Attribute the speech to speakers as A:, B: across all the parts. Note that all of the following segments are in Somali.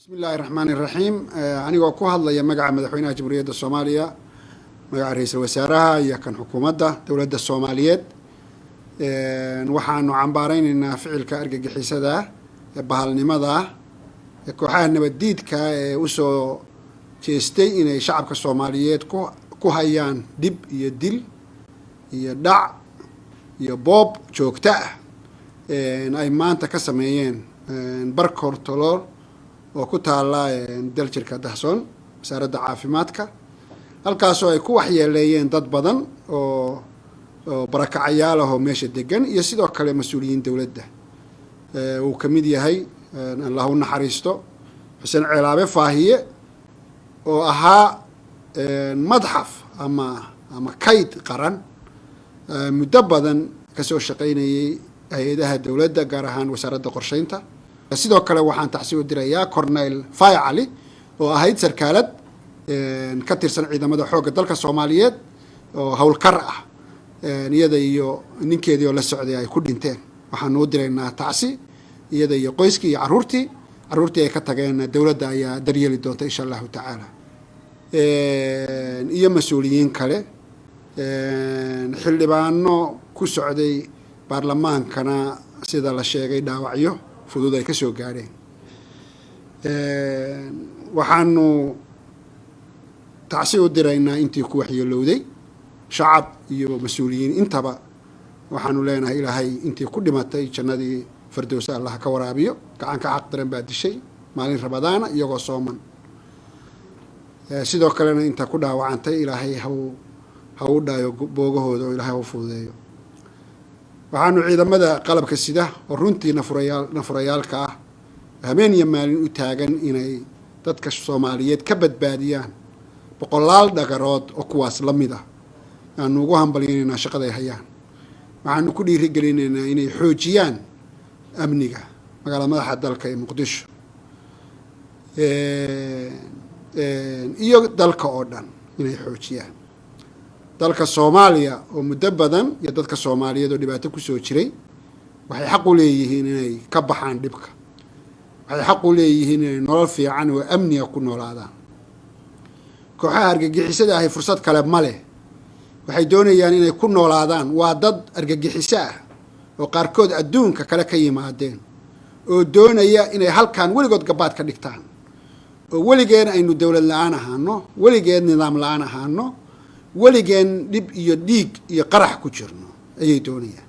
A: Bismi illaahi raxmaani raxiim. Anigoo ku hadlaya magaca madaxweynaha Jamhuuriyadda Soomaaliya, magaca ra-iisul wasaaraha iyo kan xukuumadda dowladda Soomaaliyeed, waxaanu cambaareyneynaa ficilka argagixisada ee bahalnimada ah ee kooxaha nabaddiidka ee usoo jeestay inay shacabka Soomaaliyeed ku hayaan dhib iyo dil iyo dhac iyo boob joogto ah ay maanta ka sameeyeen bar control oo ku taala Daljirka Dahsoon, Wasaaradda Caafimaadka, halkaasoo ay ku waxyeeleeyeen dad badan oo barakacayaal ah oo meesha degan iyo sidoo kale mas-uuliyiin dowladda uu ka mid yahay, Allah u naxariisto, Xuseen Ceelaabe Faahiye oo ahaa madxaf ama kayd qaran, muddo badan kasoo shaqaynayay hay-adaha dowladda, gaar ahaan Wasaaradda Qorsheynta. Sidoo kale waxaan tacsi u dirayaa Cornel Fay Cali oo ahayd sarkaalad ka tirsan ciidamada xoogga dalka Soomaaliyeed oo howlkar ah, iyada iyo ninkeedii oo la socday ay ku dhinteen. Waxaanu u diraynaa tacsi iyada iyo qoyskii iyo carruurtii ay ka tageen. Dowladda ayaa daryeeli doonta, insha Allahu tacaala, iyo mas-uuliyiin kale. Xildhibaano ku socday baarlamaankana, sida la sheegay, dhaawacyo fudud ay ka soo gaadheen. Waxaanu tacsi u diraynaa intii ku waxyeelowday, shacab iyo mas-uuliyiin intaba. Waxaanu leenahay, Ilaahay intii ku dhimatay jannadii Fardowsa Allah ka waraabiyo. Gacan ka xaq daran baa dishay maalin Ramadaana iyagoo sooman. Sidoo kalena inta ku dhaawacantay Ilaahay ha u dhaayo boogahooda oo Ilaahay ha u fududeeyo. Waxaanu ciidamada qalabka sida oo runtii nafurayaal nafurayaalka ah, habeen iyo maalin u taagan inay dadka Soomaaliyeed ka badbaadiyaan boqolaal dhagarood oo kuwaas la mid ah, aanu ugu hambalyaynaynaa shaqada ay hayaan. Waxaanu ku dhiirigelinaynaa inay xoojiyaan amniga magaalada madaxa dalka ee Muqdisho iyo dalka oo dhan, inay xoojiyaan. Dalka Soomaaliya oo muddo badan iyo dadka Soomaaliyeed oo dhibaato kusoo jiray waxay xaq u leeyihiin inay ka baxaan dhibka. Waxay xaq u leeyihiin inay nolol fiican oo amniga ku noolaadaan. Kooxaha argagixisada ahi fursad kale ma leh. Waxay doonayaan inay ku noolaadaan. Waa dad argagixiso ah oo qaarkood adduunka kale ka yimaadeen oo doonaya inay halkan weligood gabaad ka dhigtaan oo weligeen aynu dowlad la-aan ahaano, weligeen nidaam la-aan ahaano, weligeen dhib iyo dhiig iyo qarax ku jirno ayay doonayaan.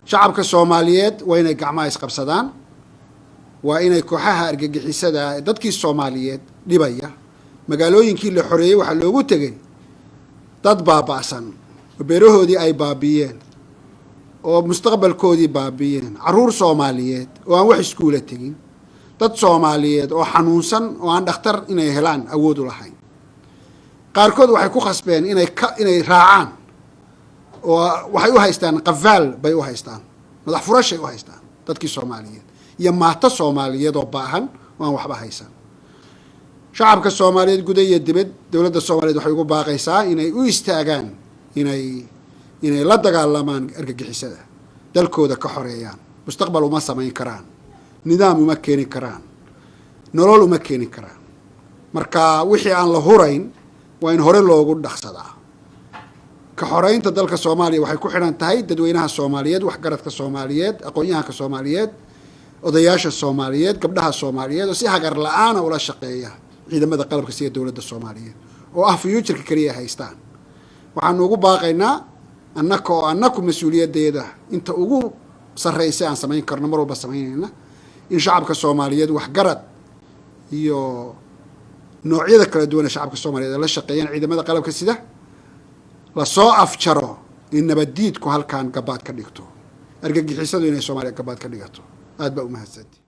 A: Shacabka Soomaaliyeed waa inay gacmaha isqabsadaan, waa inay kooxaha argagixisada ee dadkii Soomaaliyeed dhibaya. Magaalooyinkii la xoreeyey waxaa loogu tegay dad baaba'san oo beerahoodii ay baabi'iyeen oo mustaqbalkoodii baabi'iyeen, carruur Soomaaliyeed oo aan wax iskuula tegin, dad Soomaaliyeed oo xanuunsan oo aan dhakhtar inay helaan awood u lahayn. Qaarkood waxay ku khasbeen inay raacaan oo waxay u haystaan qafaal bay u haystaan, madax furashay u haystaan dadkii Soomaaliyeed iyo maato Soomaaliyeed oo baahan oo aan waxba haysan. Shacabka Soomaaliyeed guda iyo dibad, dowladda Soomaaliyeed waxay ugu baaqaysaa inay u istaagaan inay la dagaalamaan argagixisada, dalkooda ka xoreeyaan. Mustaqbal uma samayn karaan, nidaam uma keeni karaan, nolol uma keeni karaan. Marka wixii aan la hurayn waa in hore loogu dhaqsadaa. Ka xoreynta dalka Soomaaliya waxay ku xidhan tahay dadweynaha Soomaaliyeed, waxgaradka Soomaaliyeed, aqoon-yahanka Soomaaliyeed, odayaasha Soomaaliyeed, gabdhaha Soomaaliyeed oo si hagar la-aana ula shaqeeya ciidamada qalabka sida dowladda Soomaaliyeed oo ah future-ka keliya haystaan. Waxaanu ugu baaqaynaa annaka oo annaku mas-uuliyaddeeda inta ugu sarreysa aan samayn karno mar walba samaynayna, in shacabka Soomaaliyeed, waxgarad iyo noocyada kala duwan ee shacabka Soomaaliyeed ay la shaqeeyaan ciidamada qalabka sida, lasoo afjaro in nabaddiidku halkan gabaad ka dhigto, argagixisadu inay Soomaaliya gabaad ka dhigato. Aad baa umahadsanti.